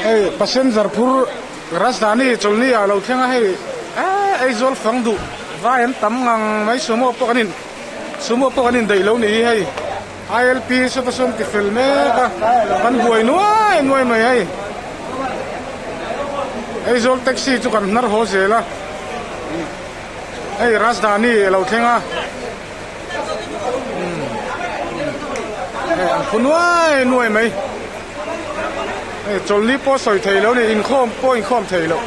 Hei passenger phur Rajdhani chawlhni ah lo thleng a hei eee Aizawl fang duh vai an tam ngang mai sumo pawh kan in sumo pawh kan indaih lo nih hi hei ILP saw te sawn ti fel mek a kan buai nuai nuai mai hei Aizawl taxi chu kan hnar haw zel a hei Rajdhani a lo thleng a hei an phu nuai nuai mai hei chawlhni pawh sawi thei lo a ni inkhawm pawh inkhawm thei loh.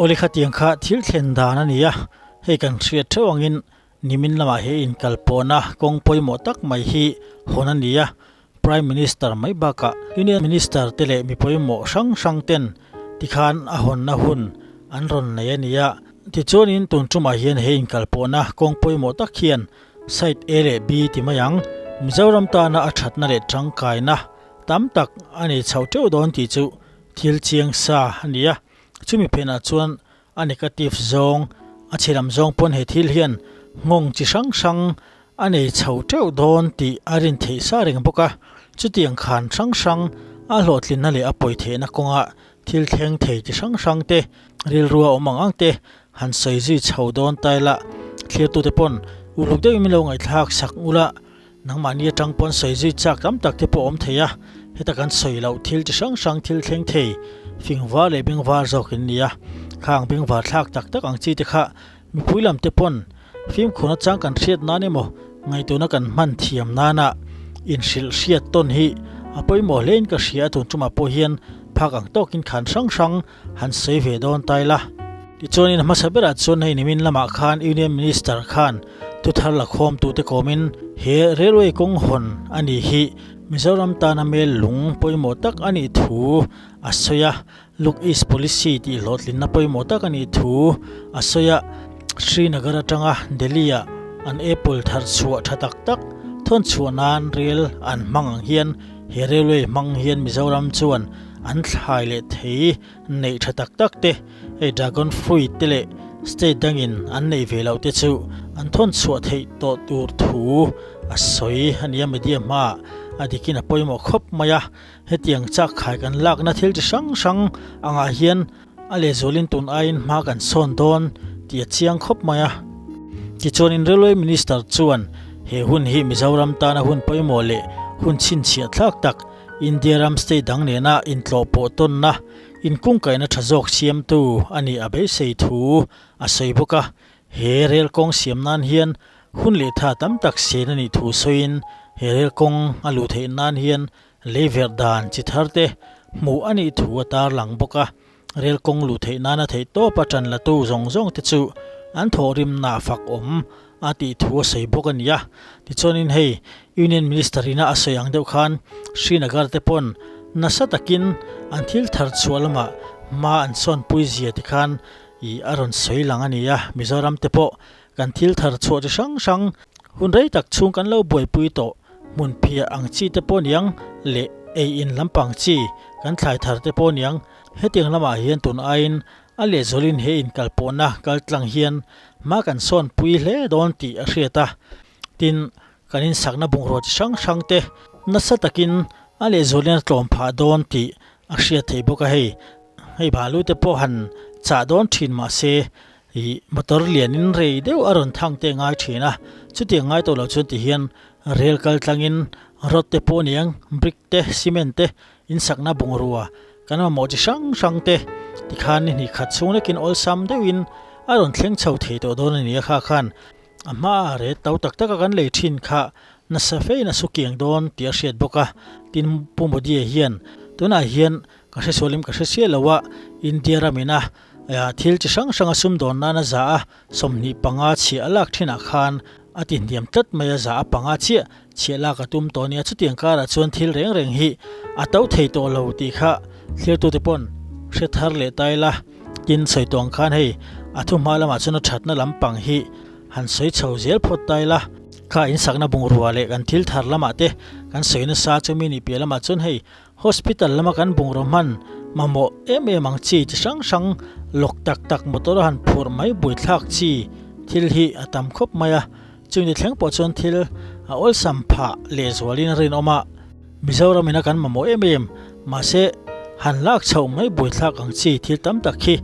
Awle khatiang kha thil thlen dan a ni a, hei kan hriat theuh angin nimin lamah he inkal pawhna kawng pawimawh tak mai hi hawn a ni a, Prime Minister mai bakah Union Minister te leh mi pawimawh hrang hrang ten tikhan a hawnna hun an rawn nei a ni a. Tichuanin tun tumah hian he inkal pawhna kawng pawimawh tak hian Site A leh B ti mai ang, Mizoram tana a thatna leh tangkaina tam tak a nei chho teuh dawn tih chu Thil chiang sa a ni a, chumi phenah chuan a negative zawng, a chhe lam zawng pawn he thil hian nghawng chi hrang hrang a nei chho teuh dawn tih a rin theih sa reng bawk a. Chutiang khan hrang hrang a hlawhtlinna leh a pawi theihna kawnga thil thleng thei chi hrang hrang te, rilrua awm ang ang te han sawi zui chho dawn ta ila, thlirtute pawn uluk deuhin min lo ngaihthlak sak ula. Nangmahni atang pawn sawi zui chak tam tak te pawh awm thei a, heta kan sawi loh thil chi hrang hrang thil thleng thei, fingvar leh bengvar zawk in ni a. Khang bengvar thlak tak tak ang chi te kha mipui lam te pawn fimkhurna chang kan hriat nan emaw ngaihtuahna kan hman thiam nana inhrilh hriat tawn hi a pawimawh hle in ka hria a tun tumah pawh hian phak ang tawkin khan hrang hrang han sawi ve dawn ta ila. Tichuanin hmasa berah chuan hei nimin lamah khan Union Minister khan thuthar la khawmtute kawmin he railway kawng hawn a nih hi Mizoram tana mel lung pawimawh tak a nih thu a sawi a, Look East Policy tih hlawhtlinna pawimawh tak a nih thu a sawi a, Srinagar atanga Delhi-ah an apple thar chhuah tha tak tak thawn chhuah nan rel an hmang ang hian he railway hmang hian Mizoram chuan An thlai leh thei neih tha tak tak te, hei dragon fruit te leh state dangin an neih ve loh te chu an thawn chhuah theih tawh tur thu a sawi a nia media hmaah a dikin a pawimawh khawp mai a. Hetiang chak khai kan lakna thil chi hrang hrang angah hian a lehzualin tun aiin hma kan sawn dawn tih a chiang khawp mai a. Tichuanin Railway Minister chuan he hun hi Mizoram tana hun pawimawh leh hun chhinchhiah thlak tak India ram state dang nena intlawh pawh tawnna inkungkaihna tha zawk siamtu a nih a beisei thu a sawi bawk a. He rel kawng siam nan hian hun leh tha tam tak sen a nih thu sawiin he rel kawng a luh theih nan hian lei verh dan chi thar te hmuh a nih thu a tarlang bawk a. Rel kawng luh theih nana theih tawpa tan latu zawng zawng te chu an thawhrimna fak awm a tih thu a sawi bawk a ni a. Tichuanin hei Union Minister ina a sawi ang deuh khan Srinagar te pawn nasa takin an thil thar chhuah lamah hma an sawnpui zia ti khan ih a rawn sawi lang a ni a. Mizoram te pawh kan thil thar chhuah chi hrang hrang hun rei tak chhung kan lo buaipui tawh hmun phiah ang chi te pawh niang leh ei in lampang chi kan thlai thar te pawh niang hetiang lamah hian tun aiin a lehzawlin he inkalpawhna kal tlang hian hma kan sawn pui hle dawn tih a hriat a. Tin, kan insakna bungraw chi hrang hrang te nasa takin a lehzawlin a tlawm phah dawn tih a hriat theih bawk a hei. Hei balu te pawh han chah dawn thin mahse Ih, motor lianin rei deuh a rawn thang te ngai thin a, chutiang ngai tawh loh chuan ti hian rel kal tlangin rod te pawh aniang, brick te, cement te, insakna bungrua kan mamawh chi hrang hrang te tikhan ni hnih khat chhung lekin awlsam deuhin a rawn thleng chho thei tawh dawn a ni a kha khan a hma a ret to tak taka kan lei thin kha nasa fein a su kiang dawn tih a hriat bawk a, tin Pu Modi-a hian tunah hian ka hre sualim ka hre chiah lo a, India ramina Thil chi hrang hranga sumdawn nana za a 25 chhiah a lak thinah khan a ti hniam tlat mai a, za a panga chiah chhiah lak a tum tawh nia. Chutiang karah chuan thil reng reng hi a to thei tawh lo tih kha thlirtute pawn hre thar leh ta ila. Tin, sawi tawh ang khan hei a thu hma lamah chuan a thatna lampang hi han sawi chho zel phawt ta ila. Kha insakna bungrua leh kan thil thar lamah te kan sawi nasa chu mi nih piah lamah chuan hei Hospital lama kan bungraw hman mamawh em em ang chi chi hrang hrang lawk tak tak motor a han phurh mai buaithlak chi thil hi a tam khawp mai a. Chumi thleng pawh chuan thil a awlsam phah lehzualin a rinawm a. Mizoram ina kan mamawh em em, mahse han lak chhoh mai buaithlak ang chi thil tam tak hi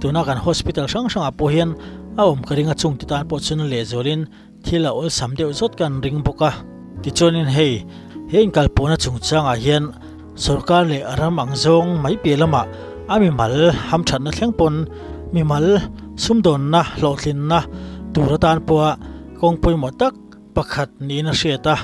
tuna kan hospital hrang hrangah pawh hian a awm ka ring a, chung ti tan pawh chuan lehzualin thil a awlsam deuh zawt kan ring bawk a. Tichuanin hei, he inkalpawhna chungchangah hian sorkar leh ram ang zawng mai piah lamah a mimal hamthatna thleng pawn mimal sumdawnna hlawhtlinna tur atan pawha kawng pawimawh tak Pakhat niin a hriat a,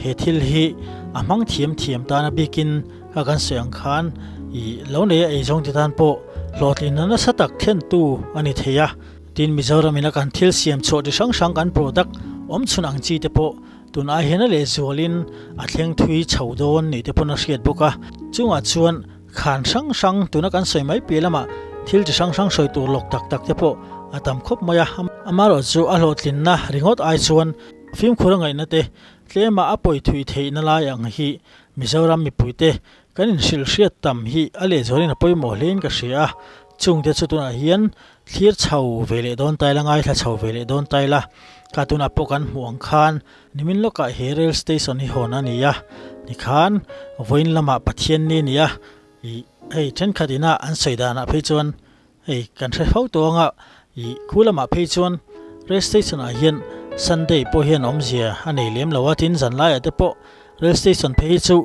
he thil hi a hmang thiam thiam tan a bikin ka kan sawi ang khan ih lo nei a eizawng te tan pawh hlawhtlinna nasa tak thlentu a ni thei a. Tin, Mizoram ina kan thil siam chhuah chi hrang hrang kan product awm chhun ang chi te pawh tun ai hian a lehzualin a thleng thui chho dawn nih te pawn a hriat bawk a. Chungah chuan Khan hrang hrang tuna kan sawi mai piah lamah thil chi hrang hrang sawi tur lawk tak tak te pawh a tam khawp mai a. Amaherawhchu a hlawhtlinna ringawt ai chuan fimkhur a ngaihna te tlema a pawi thui theihna lai ang hi Mizoram mipuite kan inhrilh hriat tam hi a lehzualin a pawimawh hlein ka hria a. Chungte chu tunah hian thlir chho ve leh dawn ta ila, ngaithla chho ve leh dawn ta ila, kha tunah pawh kan hmuh ang khan Nimin lawkah he rail station hi hawn a ni a, tikhan vawiin lamah Pathianni a ni a, ih hei thenkhat ina an sawi danah phei chuan hei kan hre fo tawh anga ih khu lamah phei chuan rail station ah hian Sunday pawh hian awmzia a nei lem lo a, tin zan laiah te pawh rail station phei hi chu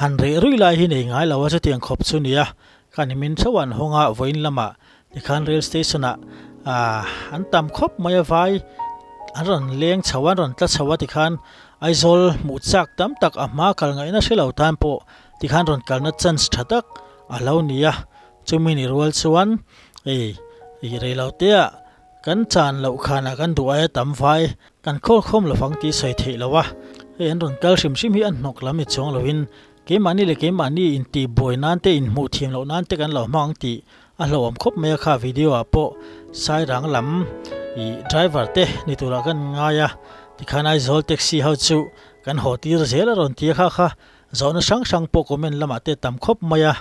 han reh rui lai hi nei ngai lo a chutiang khawp chu a ni a, kha nimin theuh an hawng a vawiin lamah Tikhan rail station ah ah an tam khawp mai a vai an rawn leng chho a an rawn tla chho a tikhan Aizawl hmuh chak tam tak a hma kal ngaihna hre lo tan pawh tikhan rawn kalna chance tha tak a lo ni a chumi ni rual chuan hei ih rei lo te ah kan chan loh khanah kan duh aia tam vai kan khawl khawm lovang tih sawi theih lo a hei an rawn kal hrim hrim hi an hnawk lam ni chuang lovin Keimahni leh keimahni intihbuai nan te inhmuh thiam loh nan te kan lo hmang ang tih a hlauhawm khawp mai a kha video ah pawh Sairang lam ih driver te ni turah kan ngai a tikhan Aizawl taxi ho chu kan haw tir zel a rawn ti a kha kha zawhna hrang hrang pawh comment lamah te tam khawp mai a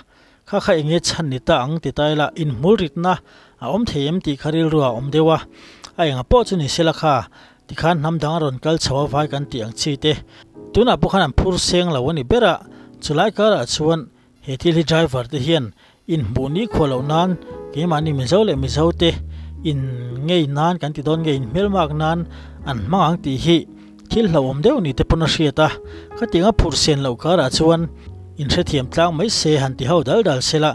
kha kha enge chhan ni ta ang ti ta ila inhmul ritna a awm thei em tih kha rilru ah a awm deuh a a enga pawh chu ni sela kha Tikhan hnam dang a rawn kal chho a vai kan tih ang chi te. Tunah pawh khan an phur seng lo a ni ber a, chulai karah chuan he thil hi driver te hian inhmuh ni khuah loh nan keimahni Mizo leh Mizo te in ngei nan kan ti dawn nge in hmelmak nan an hmang ang tih hi thil hlauhawm deuh ni te pawn a hriat a. Khatiang a phur sen loh karah chuan inhrethiam tlang mai se han ti ho dal dal sela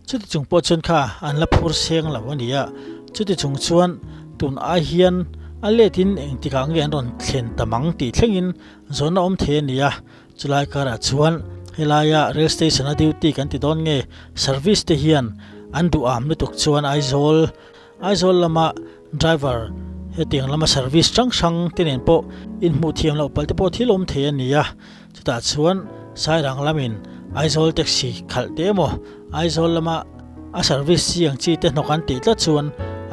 Chuti chung pawh chuan kha an la phur seng lo a ni a, chuti chung chuan tun ai hian a letin engtikah nge an rawn thlen ta mang tih thlengin zawn a awm thei a ni a, chulai karah chuan helaia rail station a duty kan ti dawn nge service te hian an duh am lutuk chuan Aizawl Aizawl lama driver hetiang lama service hrang hrang te nen pawh inhmuh thiam loh palh te pawh thil awm thei a ni a. Chutah chuan Sairang lamin Aizawl taxi khalh te emaw Aizawl lama a service chi ang chi te hnawk an tih tlat chuan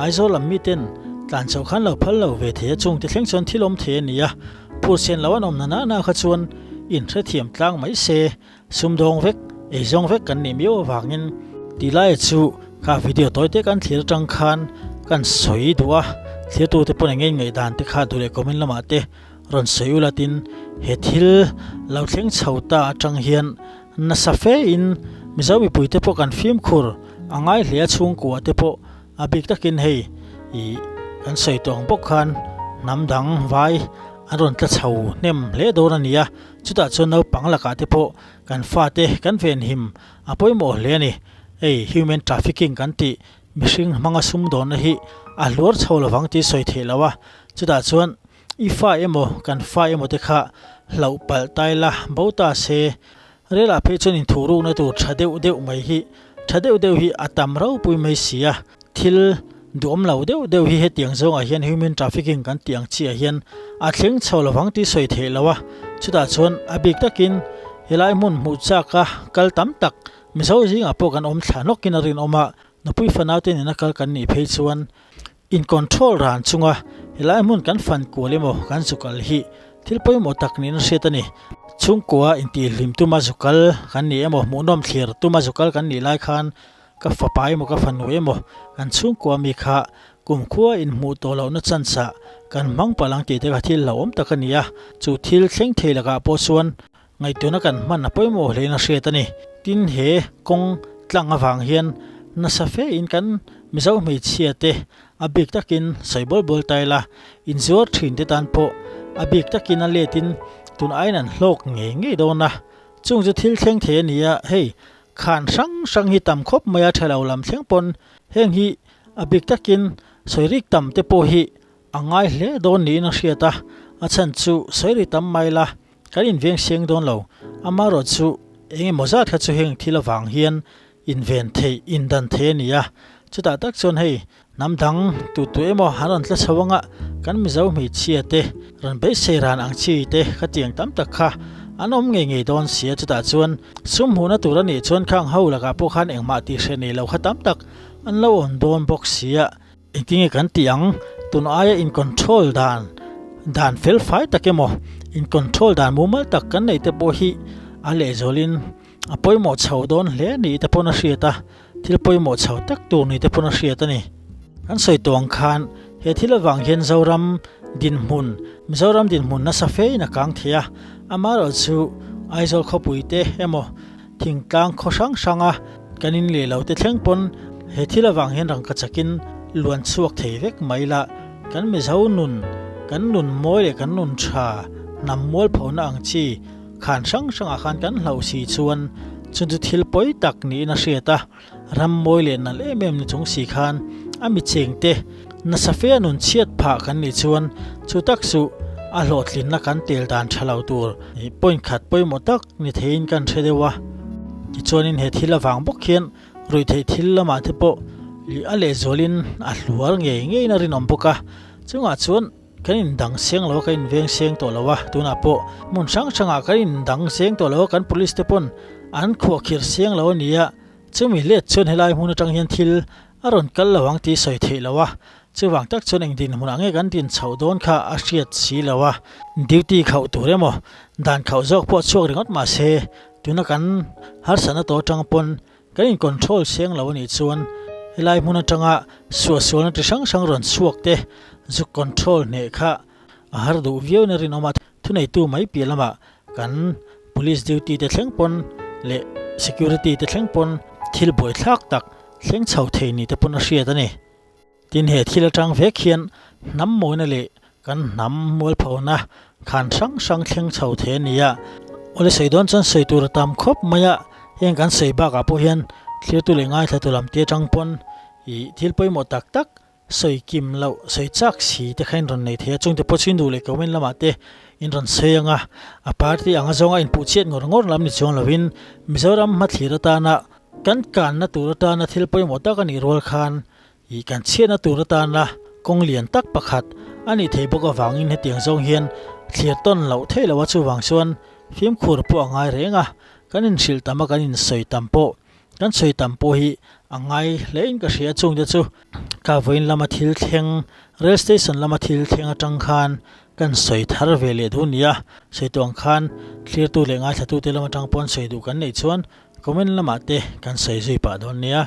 Aizawl lam miten tlan chhoh khan lo phal lo ve thei a chungte thleng chuan thil awm thei a ni a, phur sen lo an awm na nana kha chuan inhrethiam tlang mai se sumdawng vek eizawng vek kan nih miau avangin tilaia chu kha video tawi te kan thlir atang khan kan sawi duh a, thirtute pawn eng nge ngaihdan te kha duh leh comment lamah te Rawn sawi ula tin he thil lo thleng chho ta atang hian nasa fe in Mizo mipui te pawh kan fimkhur a ngai hle a chhungkua te pawh a bik takin hei ih kan sawi tawh ang bawk khan hnam dang vai an rawn tla chho hnem hle dawn a ni a, chutah chuan naupang lakah te pawh kan fate kan venhim a pawimawh hle a ni. Hei human trafficking kan tih mihring hmanga sumdawnna hi a hluar chho lovang tih sawi theih loh a, chutah chuan I fa emaw kan fa emaw te kha hlauh palh tai la bo ta se, relah phei chuan inthuhrukna tur tha deuh deuh mai hi tha deuh deuh hi a tam ropui mai si a, thil duhawm lo deuh deuh hi hetiang zawngah hian human trafficking kan tih ang chiah hian a thleng chho lovang tih sawi theih lo a, chutah chuan a bik takin helai hmun hmuh chaka kal tam tak Mizo zingah pawh kan awm thla nawkin a rinawm a, nupui fanaute nena kal kan nih phei chuan In control ran chunga helai hmun kan fan kual emaw kan zukal hi thil pawimawh tak niin a hriat a ni. Chhungkua intihhlim tuma zukal kan ni emaw hmuhnawm thlir tuma zukal kan nih lai khan ka fapa emaw ka fanu emaw kan chhungkua mi kha. Kumkhua inhmuh tawh lohna chance ah kan hmang palh ang tih te kha thil hlauhawm tak a ni a, chu thil thleng thei lakah pawh chuan ngaihtuahna kan hman a pawimawh hlein a hriat a ni. Tin, he kawng tlang avang hian nasa fe in kan Mizo hmeichhia te a bik takin sawi bawl bawl ta ila, inzuar thin te tan pawh a bik takin a let in tun aiin an hlawk ngei ngei dawn a, chung chu thil thleng thei a ni a, hei Khan hrang hrang hi tam khawp mai a tha lo lam thleng pawn heng hi a bik takin sawi rik tam te pawh hi a ngai hle dawn niin a hriat a, a chhan chu sawi ri tam mai la kan inveng seng dawn lo, amaherawh chu eng emaw zat kha chu heng thil avang hian inven theih indan thei a ni a, chutah tak chuan hei Hnam dang tu tu emaw an rawn tla chho anga kan Mizo hmeichhia te rawn beisei ran ang chi te khatiang tam tak kha an awm ngei ngei dawn sia chutah chuan sum hmuhna tur a nih chuan khang ho lakah pawh khan engmah tih hreh nei lo kha tam tak an lo awm dawn bawk sia. Engtinge kan tih ang tun aia in control dan dan fel fai tak emaw in control dan mumal tak kan neih te pawh hi a lehzualin a pawimawh chho dawn hle ni te pawn a hriat a. Thil pawimawh chho tak tur ni te pawn a hriat a ni. Kan sawi tawh ang khan he thil avang hian Zoram dinhmun, Mizoram dinhmun nasa fein a kang thei a, amaherawh chu Aizawl khawpui te emaw thingtlang khaw hrang hranga kan in leh lo te thleng pawn he thil avang hian rangka chakin luan chhuak thei vek mai la, kan Mizo nun, kan nun mawi leh kan nun tha hnam mualphona ang chi Khan hrang hrangah khan kan hlauh si chuan chun chu thil pawi tak niin a hriat a, ram mawi leh nalh em em ni chung si khan a mi chengte nasa fe a nun chhiat phah kan nih chuan chu tak chu a hlawhtlinna kan tel dan tha lo tur point khat pawimawh tak ni theiin kan hre deuh a. Tichuanin he thil avang bawk hian ruihtheih thil lamah te pawh a lehzualin a hluar ngei ngeiin a rinawm bawk a, chungah chuan Kan indang seng lo a, kan inveng seng tawh lo a, tunah pawh hmun hrang hrangah kan indang seng tawh lo a, kan police te pawn an khuahkhirh seng lo a ni a, chumi let chuan helai hmun atang hian thil a rawn kal lo ang tih sawi theih lo a, chuvang tak chuan eng dinhmunah nge kan din chhoh dawn kha a hriat si lo a, duty khauh tur emaw dan khauh zawk pawh chhuak ringawt mah se tuna kan harsatna tawh atang pawn Kan in control seng lo anih chuan helai hmun atanga suahsualna ti hrang hrang rawn chhuak te zuk control hneh kha a har duh viau na rinawm a, thuneitu mai piah lamah kan police duty te thleng pawn leh security te thleng pawn thil buaithlak tak thleng chho thei ni te pawn a hriat a ni. Tin he thil atang vek hian hnam mawina leh kan hnam mualphona khan hrang hrang thleng chho thei a ni a. Awle sawi dawn chuan sawi tur a tam khawp mai a, heng kan sawi bakah pawh hian thlirtu leh ngaithlatu lam te atang pawn ih thil pawimawh tak tak sawi kim loh sawi chak si te kha in rawn nei thei a, chungte pawh chu in duh leh comment lamah te in rawn sawi ang a, a party anga zawnga inpuh chhiat ngawr ngawr lam ni chuang lovin Mizoram hmathlir atana kan kanna tur atana thil pawimawh tak a nih rual khan Ih kan chhiatna tur atana kawng lian tak pakhat a nih theih bawk avangin hetiang zawng hian thlir tawn loh theih loh a chuvang chuan fimkhur pawh a ngai reng a, kan inhrilh tam a kan insawi tam pawh kan sawi tam pawh hi a ngai hlein ka hria chungte chu ka vawiin lama thil thleng rail station lama thil thleng atang khan kan sawi thar ve leh duh nia sawi tawh ang khan thlirtu leh ngaithlatute lam atang pawn sawi duh kan neih chuan comment lamah te kan sawi zui pah dawn nia.